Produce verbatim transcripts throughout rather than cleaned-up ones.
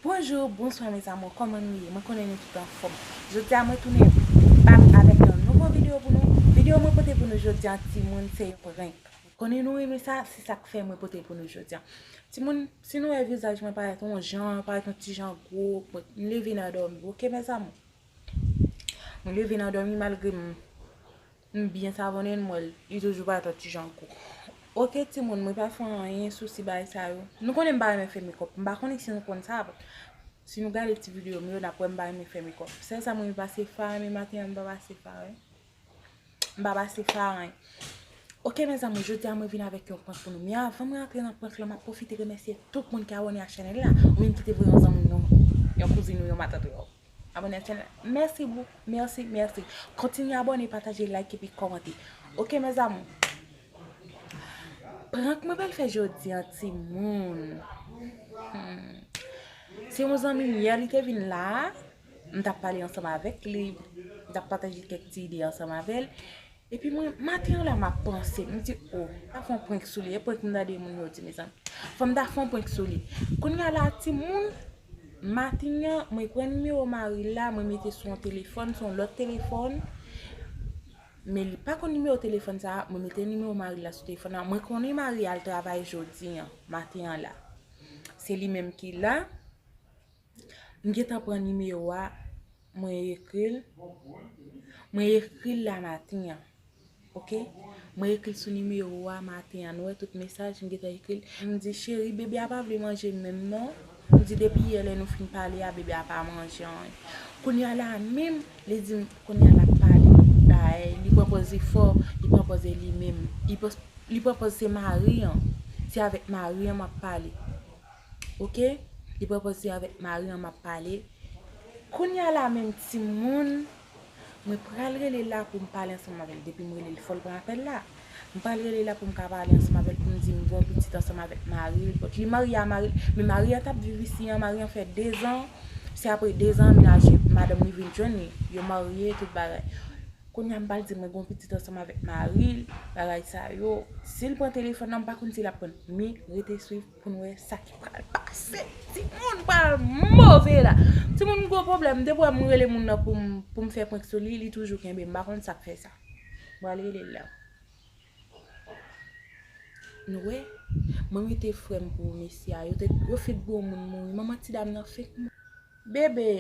Bonjou, bonswa mes amours, kòman nou ye? Mwen konnen nou tout anfòm. Jodi a mwen tounen back avèk yon nouvo videyo pou nou. Videyo mwen pote pou nou jodi a, timoun, se yon prank. Mwen konnen nou renmen sa, se sa k fè mwen pote l pou nou jodi a. Timoun, si nou wè vizaj mwen parèt yon jan, parèt yon ti jan gwo, mwen leve nan dòmi, oke mes amours? Mwen leve nan dòmi malgre m M byen savonnen l, mwen, li toujou parèt yon ti jan gwo. Oke, timoun, mwen pa fè anyen sousi bagay sa yo. Nou konnen m pa renmen fè mekòp. M pa konnen si nou konn sa, but si nou gade ti videyo m yo, n ap wè m pa renmen fè mekòp. Sèl sa mwen renmen pase fard, men maten an, m pa pase fard, wi. M pa pase fard, wi. Oke, mes amours, jodi a mwen vin avèk yon prank pou nou. Men avan mwen antre nan prank lan, m ap pwofite remèsye tout moun ki abòne a chanèl la, ou menm ki te voye yon zanmi w, yon, yon kouzin ou, yon matant ou, yon abòne a chanèl la. Mèsi bouk, mèsi, mèsi. Kontinye abòne, pataje, like epi kòmante. Oke, mes amours. Prank mwen pral fè jodi a, timoun. Hmm. Se yon zanmi m yè, li te vin la. M t ap pale ansanm avèk li. M t ap pataje kèk ti ide ansanm avè l. Epi mwen, maten an la, m ap panse. M di, o, m ta fè yon prank sou li. E prank m tande moun yo di, mezanmi. Fò m ta fè yon prank sou li. Kounye a la, timoun, maten an, mwen pran nimewo mari l la, mwen mete sou yon telefòn, sou yon lòt telefòn. Men li pa konn nimewo telefòn sa a, mwen mete nimewo mari l la sou telefòn nan. Mwen konnen mari a al travay jodi an, maten an la. Se li menm ki la. M gentan pran nimewo a, mwen ekri l. Mwen ekri l la maten an. Oke? Mwen ekri l sou nimewo a maten an. Nou wè tout mesaj, m gentan ekri l. M di, cheri, bebe a pa vle manje menm non. M di, depi yè lè nou fin pale a, bebe a pa manje anyen. Kounye a la menm, li di m, kounye a l ap pale. Bay, li pran pòz li fò, li pran pòz li menm. Li pòz, li pran pòz se mari an. Se avèk mari an m ap pale. Oke? Li pran pòz li avèk mari an m ap pale. Kounye a la menm timoun, mwen pral rele l la pou m pale ansanm avè l. Depi m rele l, fò l pran apèl la. M pral rele l la pou m ka pale ansanm avè l, pou m di m gen yon pitit ansanm avèk mari l. But li marye a mari l. Men mari an t ap viv isi an, mari an fè dezan. Se apre dezan an, menaje madanm li vin jwenn li. Yo marye, tout bagay. Kounye a m pral di mwen gon pitit ansanm avèk mari l, bagay sa yo. Si l pran telefòn nan, m pa konn si l ap pran. Men rete swiv pou n wè sa ki pral pase. Timoun pral move la. Timoun m gon pwoblèm. Depi w wè m rele moun nan pou m, pou m fè prank sou li, li toujou kenbe m. M pa konn sa k fè sa. M pral rele l la. Nou wè? Mwen mete frè m pou mesye a. Yo te, yo fenk gwo moun mouri. Manman ti dam nan fenk mouri. Bebe.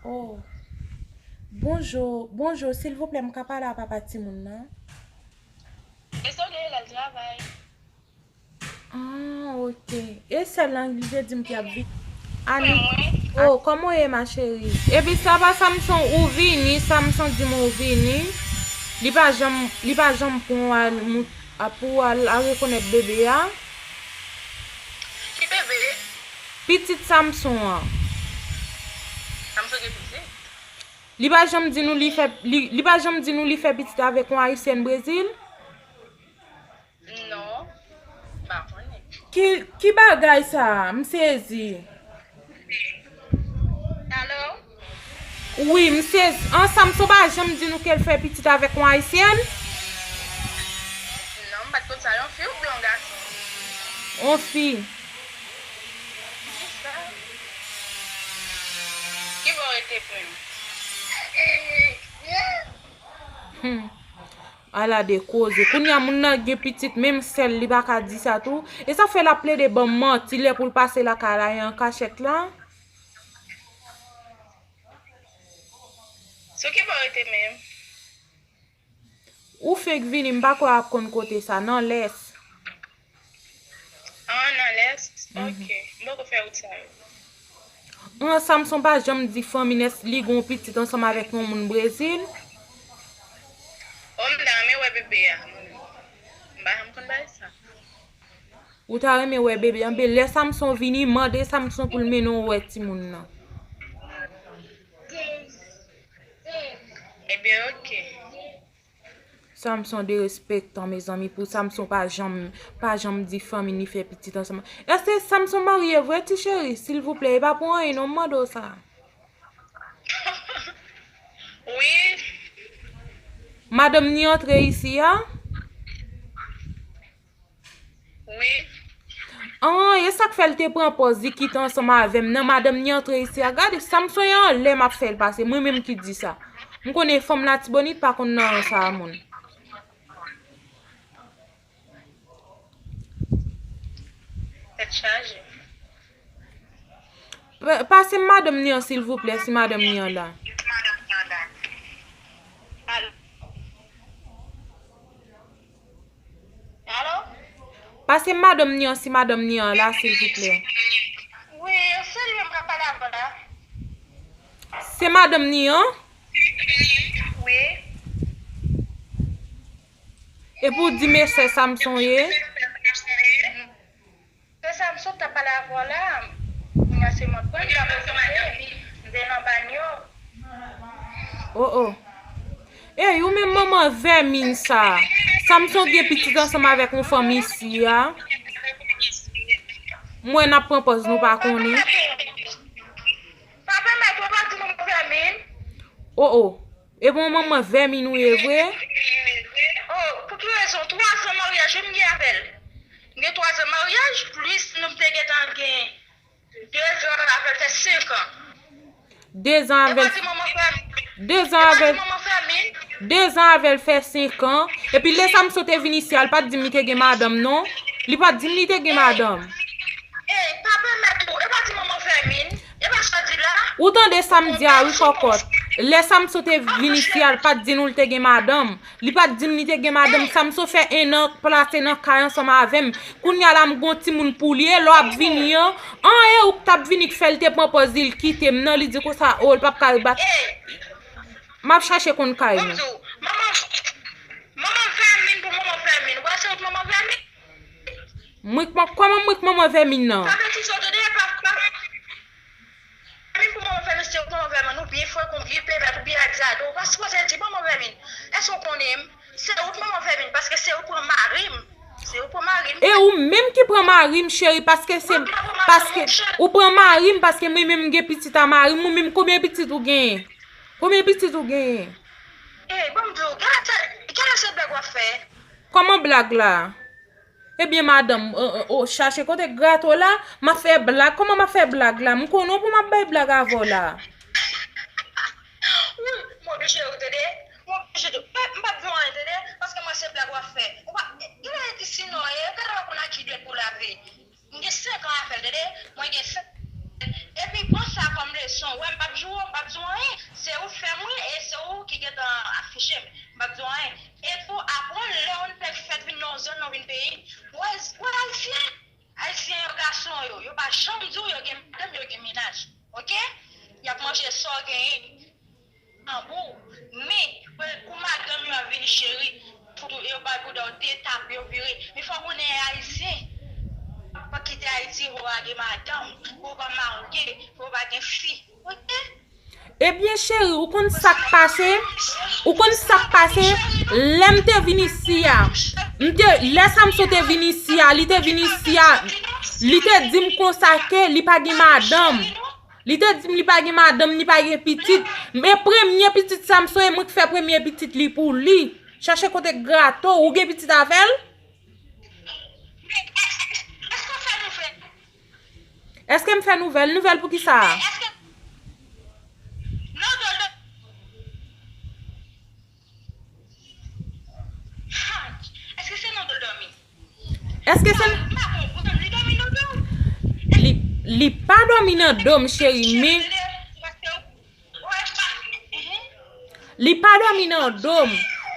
Oh. Bonjou, bonjou, silvouplè, m ka pale a papa timoun nan? Dezole, l al travay. Ah, ok. E sèl lan li te di m ki ap vin. Ani. Oh, kòman w ye, ma chérie? Epi sa pa Samson ou vini, Samson di m ou vini. Li pa janm, li pa janm pran w al mout-, a pou w al, al rekonèt bebe a. Ki bebe? Pitit Samson an. Samson gen pitit? Li pa janm di nou li fè, li, li pa janm di nou li fè pitit avèk yon ayisyèn Brezil? Non, m pa konnen. Ki, ki bagay sa? M sezi. Alo? Wi, m sezi. An, Samson pa janm di nou ke l fè pitit avèk yon ayisyèn? Non, m pa t konn sa. Yon fi oubyen yon gason? Yon fi. Ki sa? Ki bò w rete menm? Hmm. Ala de koze. Kounye a moun nan gen pitit, menm sèl li pa ka di sa tou. E sa fè l ap plede ban m manti lè pou l pase lakay la e an kachèt la. Sou ki bò w rete menm? Ou fenk vini, m pa kwè w ap konn kote sa, nan lès. Ah, nan lès? Mhm. Ok. M poko fè wout sa yo. An, Samson pa janm di fanmi n li gon pitit ansanm avèk yon moun Brezil. Oh, m ta renmen wè bebe a. M pa janm konn bagay sa. Ou ta renmen wè bebe a? Anben, lè Samson vini, mande Samson pou l mennen w wè timoun nan. Ebyen, ok. Samson derespektan, mezanmi, pou Samson pa janm, pa janm di fanmi ni fè pitit ansanm. Èske Samson marye vre, ti cheri? Silvouplè, e pa pou anyen non m mande w sa. Wi. Madanm ni antre isi a? An, e sa k fè l te pran pòz li kite ansanm avè m nan, madanm ni antre isi a. Gade, Samson e anlè m ap fè l pase, mwen menm ki di sa. M konnen fanm Latibonit pa konn nan rans a moun. Tèt chaje. Pa- Pase m madanm ni an, silvouplè, si madanm ni an la. Alo? Alo? Pase m madanm ni an, si madanm ni an la, silvouplè. Wi, se li menm k ap pale avè w la. Se madanm ni an? Wi. Epi w di mesye Samson ye? Se Samson k t ap pale avè w la. Kounye a se mwen k pran, m t ap okipe. M te nan banyo. Oh, oh. Ey, ou menm manman vèmin sa. Samson gen pitit ansanm avèk yon fanm isi a. M wè n ap pran pòz nou pa konnen. Pa pèmèt ou pa di manman vèmin. Oh, oh. E bon manman vèmin ou ye vre? Oh, pou ki rezon? Twa zan maryaj wi m gen avè l. M gen twa zan maryaj, plis nou te gentan gen de zan avè l, fè senk an. De zan avè l. E pa di manman fèmin. De zan avè l. E pa di manman fèmin. De zan avè l fè senk an. Epi lè Samson te vin isi a, li pa t di m li te gen madanm non. Li pa t di m li te gen madanm. Ey, pa pèmèt ou, e pa di manman fèmin, e pa sa di la. Ou tande sa m di a wi kòkòt. Lè Samson te vin isi a, l pa t di nou l te gen madanm. Li pa t di m li te gen madanm. Samson fè en an plase nan kay ansanm avè m. Kounye a la m gon timoun pou li, e lè w ap vini an, an e ou k t ap vini k fè l te pran pòz li, l kite m nan, li di konsa, oh, l p ap ka ribat. M ap chache konn kay nou. Manman, manman vèmin pou manman vèmin. Ou wè se ou k manman vèmin? Mwen k man-, kòman mwen k manman vèmin nan? Pa fè ti zo tande, pa, pa. Vèmin pou manman vèmin, se ou k manman vèmin, ou byen frekan, ou byen pèmèt, ou byen egzajere, ou pa sipoze di manman vèmin. Èske ou konnen m? Se ou k manman vèmin, paske se ou k pran mari m. Se ou k pran mari m. E ou menm ki pran mari m, cheri, paske se, paske ou pran mari m, paske mwen menm m gen pitit a mari m, ou menm konbyen pitit ou genyen? Konbyen pitit ou genyen? Ey, ban m di w, gade, gade se blag w ap fè. Kòman blag la? Ebyen, madanm, o, o, o, chache kote grato la, m ap fè blag. Kòman m ap fè blag la? M konnen w pou m ap bay blag avè w la. Wi, m oblije ri tande. M oblije ri. M p ap di w anyen tande, paske mwen se blag w ap fè. Ou pa, gade ki sinon, e, gade w konn ak ki dwèt pou lave. M gen senk an avè l tande, mwen gen senk. Epi pran sa kòm leson. Wè, m p ap joure w, m p ap di w anyen. Se ou k fè m ri e se ou ki gentan afiche m. M p ap di w anyen. E tou, aprann lè yon nèg fèt vin nan yon zòn, nou vin peyi, wè, wè ayisyen, ayisyen yo gason yo, yo pa janm di w yo gen madanm, yo gen mennaj. Oke? Y ap manje sa w genyen. Tanbou, men, pou madanm yo ap vini cheri, pou yo bay bouda w de tap, yo vire. Men fò w konnen ayisyen pa kite Ayiti pou w pa gen madanm, pou w pa marye, pou w pa gen fi. Oke? Ebyen cheri, ou konn sa k pase? Ou konn sa k pase? Lè m te vin isi a, m te, lè Samson te vin isi a, li te vin isi a, li te di m konsa ke li pa gen madanm. Li te di m li pa gen madanm, li pa gen pitit. Men premye pitit Samson, e mwen k fè premye pitit li pou li. Chache kote grato, ou gen pitit avè l? Èske w fè nouvèl? Èske m fè nouvèl? Nouvèl pou ki sa? Èske nan do l dòmi? Èske se nan do l dòmi? Èske se m pa konprann, li dòmi nan do w? Li, li pa dòmi nan do m, cheri, men li pa dòmi nan do m.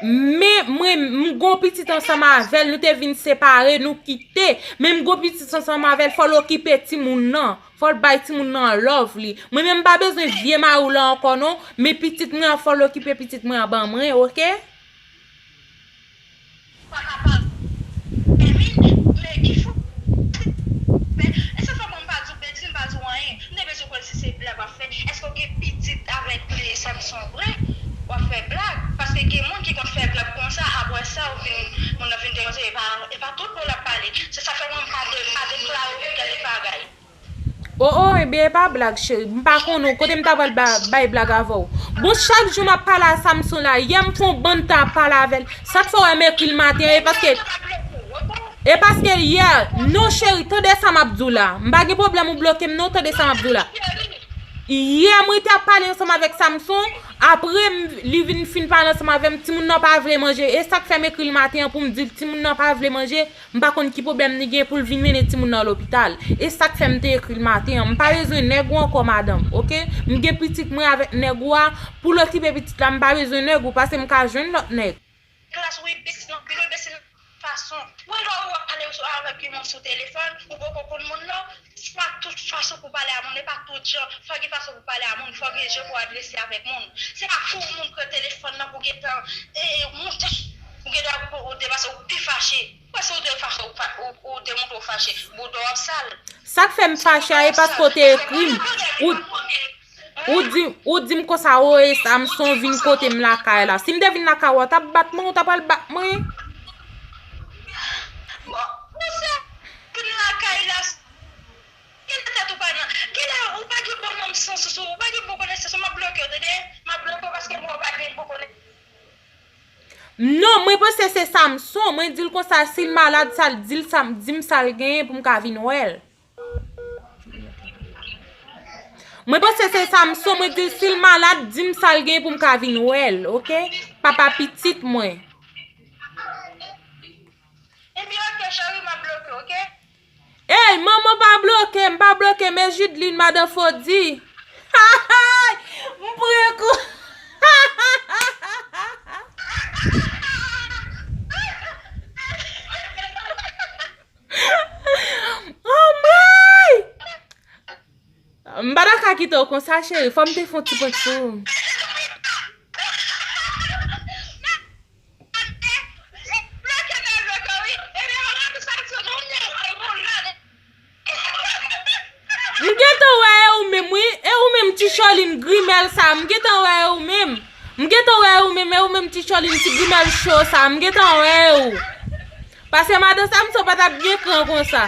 Men mwen, m gon pitit ansanm avè l, nou te vin separe, nou kite. Men m gon pitit ansanm avè l, fò l okipe timoun nan. Fò l bay timoun nan love li. Mwen menm m pa bezwen vye mari w la ankò non, men pitit mwen an, fò l okipe pitit mwen an ban mwen, oke? Pa ka pale. Emin, men ki fou. Men, e sa fè mwen m pa di w betiz, m pa di w anyen. M te bezwen konnen si se blag w ap fè. Èske w gen pitit avèk, e, Samson vre? W ap fè blag. Paske gen moun ki konn fè blag konsa, apre sa, ou vin, moun nan vin deranse, e pa, e pa tout moun l ap pale. Se sa fè mwen m pa de, pa deklare kèlke bagay. O, o, ebyen, e pa blag, cheri. M pa konnen w. Kote m ta pral ba-, bay blag avè w? Bon, chak jou m ap pale a Samson la. Yè m fè yon bann tan ap pale avè l. Sa k fè w wè m ekri l maten an, e paske E paske yè, non cheri, tande sa m ap di w la. M pa gen pwoblèm ou bloke m non, tande sa m ap di w la. Yè mwen te ap pale ansanm avèk Samson, apre m, li vin fin pale ansanm avè m, timoun nan pa vle manje. E sa k fè m ekri l maten an pou m di l timoun nan pa vle manje, m pa konn ki pwoblèm li gen pou l vin mennen timoun nan lopital. E sa k fè m te ekri l maten an. M pa bezwen nèg ou ankò, madanm, oke? M gen pitit mwen avèk nèg ou a, pou l okipe pitit la, m pa bezwen nèg ou, paske m ka jwenn lòt nèg. Klas ou imbesi anpil, ou imbesi nan fason. Ou wè lè ou ap pale sou, avèk yon moun sou telefòn, ou poko konn moun nan, se pa tout fason pou pale a moun, e pa tout jan, fò gen fason pou pale a moun, fò gen jan pou adrese avèk moun. Se pa tout moun pran telefòn nan pou gentan, e, e, monte, ou gentan ou, ou depase, ou pi fache. Paske ou te fache, ou, fa- ou, ou te montre ou fache, bouda w ap sal. Sa k fè m fache a, e paske w te ekri m. Ou, ou di, ou di m konsa, o, e Samson vin kote m lakay la. Si m te vin lakay ou, w t ap bat mwen, ou t ap al bat mwen. Bon, ou se vin lakay la. Genlè tèt ou pa nan. Genlè ou pa gen bon nanm sans ou, ou pa gen bon konesans ou, m ap bloke w, tande? M ap bloke w paske mwen ou pa gen bon konesans. Non, mwen panse se Samson. Mwen di l konsa, si l malad, sa l di l, sa, di m sa l genyen pou m ka vin wè l. Mwen panse se Samson, mwen di l si l malad, di m sa l genyen pou m ka vin wè l, oke? Papa pitit mwen. Ebyen, oke, cheri, m ap bloke, oke? Ey, manman pa bloke m, pa bloke m, e Judeline, madan Fodi. M pran kou. Anmwey! M pa ta ka kite w konsa, cheri. Fò m te fè yon ti prank sou ou. M gentan wè e ou menm, wi. E ou menm, ti Cholin grimèl sa. M gentan wè e ou menm. M gentan wè e ou menm, e ou menm, ti Cholin, ti grimèl cho sa. M gentan wè e ou. Paske madan Samson pa t ap gen kran konsa.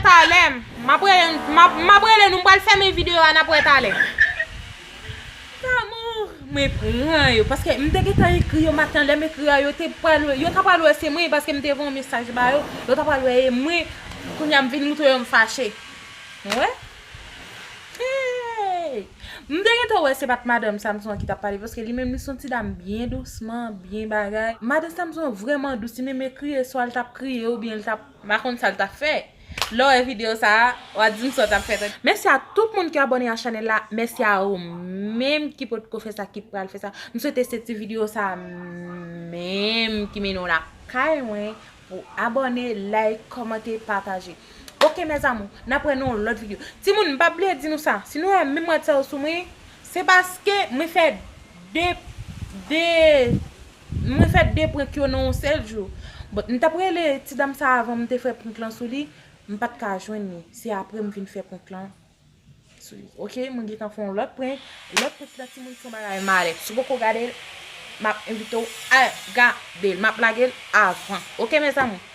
Talè, m ap rele, m ap, m ap rele nou, m pral fèmen videyo a, n ap wè talè. Damou, mwen pran yo, paske m te gentan ekri yo maten, lè m ekri a, yo te pral, yo ta pral wè se mwen, paske m te voye yon mesaj ba yo, yo ta pral wè e mwen, kounye a m vin moutre yo m fache. Wè? Hey! M te gentan wè se pa t madanm Samson ki t ap pale, paske li menm li se yon ti dam byen dousman, byen bagay. Madanm Samson vrèman dous, li menm e kriye, swa l t ap kriye oubyen l t ap, m pa konn sa l t ap fè. Lè w wè videyo sa a, w a di m sa w t ap fè. Mèsi a tout moun ki abòne a chanèl la, mèsi a ou menm ki potko fè sa, ki pral fè sa. M swete se ti videyo sa a menm ki mennen w lakay mwen. Pou abòne, like, kòmante, pataje. Oke, mes amours, n ap wè nan yon lòt videyo. Timoun, m pa bliye di nou sa. Si nou wè menm rad sa yo sou mwen, se paske mwen fè de, de, mwen fè de prank yo nan yon sèl jou. Bon, m t ap rele ti dam sa avan m te fè prank lan sou li, m pa t ka jwenn li. Se apre m vin fè prank lan. Sou li. Oke, mwen gentan fè yon lòt prank. Lòt prank la, timoun, se yon bagay malè. Si w poko gade l, m ap envite w al gade l. M ap lage l avan. Oke, mes amours?